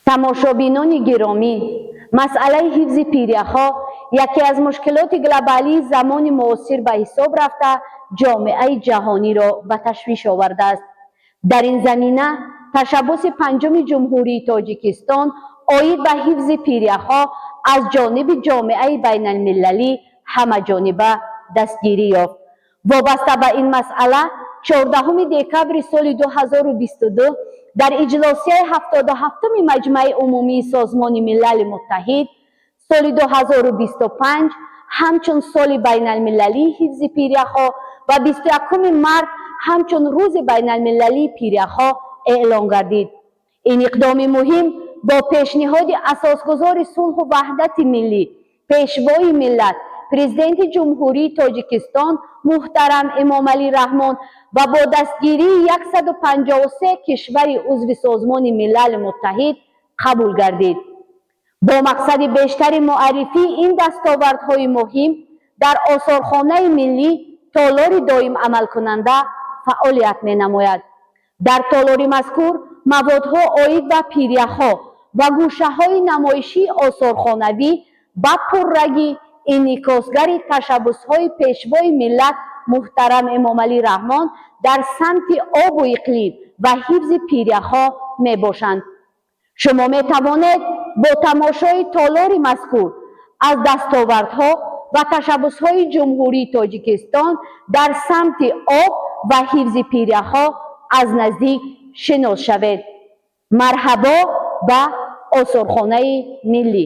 Тамошобинони гиромӣ, масъалаи ҳифзи пиряхҳо яке аз мушкилоти глобалии замони муосир ба ҳисоб рафта, ҷомеаи ҷаҳониро ба ташвиш овардааст. Дар ин замина ташаббуси панҷуми Ҷумҳурии Тоҷикистон оид ба ҳифзи пиряхҳо аз ҷониби ҷомеаи байналмилалӣ ҳамаҷониба дастгирӣ ёфт. Вобаста ба ин масъала 14 декабри соли 2022 дар иҷлосияи 77-уми Маҷмаи Умумии Созмони Милали Муттаҳид соли 2025 ҳамчун соли байналмилалии ҳифзи пиряхҳо ва 21 март ҳамчун Рӯзи байналмилалии пиряхҳо эълон гардид. Ин иқдоми муҳим бо пешниҳоди асосгузори сулҳу ваҳдати миллӣ, Пешвои миллат, Президенти Ҷумҳурии Тоҷикистон муҳтарам Эмомалӣ Раҳмон ва бо дастгирии 153 кишвари узви Созмони Милали Муттаҳид қабул гардид. Бо мақсади бештари муаррифии ин дастовардҳои муҳим дар Осорхонаи миллӣ толори доим амалкунанда фаъолият менамояд. Дар толори мазкур маводҳо оид ба пиряхҳо ва гӯшаҳои намоишии осорхонавӣ ба пуррагӣ инъикосгари ташаббусҳои Пешвои миллат муҳтарам Эмомалӣ Раҳмон дар самти обу иқлим ва ҳифзи пиряхҳо мебошанд. Шумо метавонед бо тамошои толори мазкур аз дастовардҳо ва ташаббусҳои Ҷумҳурии Тоҷикистон дар самти об ва ҳифзи пиряхҳо аз наздик шинос шавед. Марҳабо ба Осорхонаи миллӣ!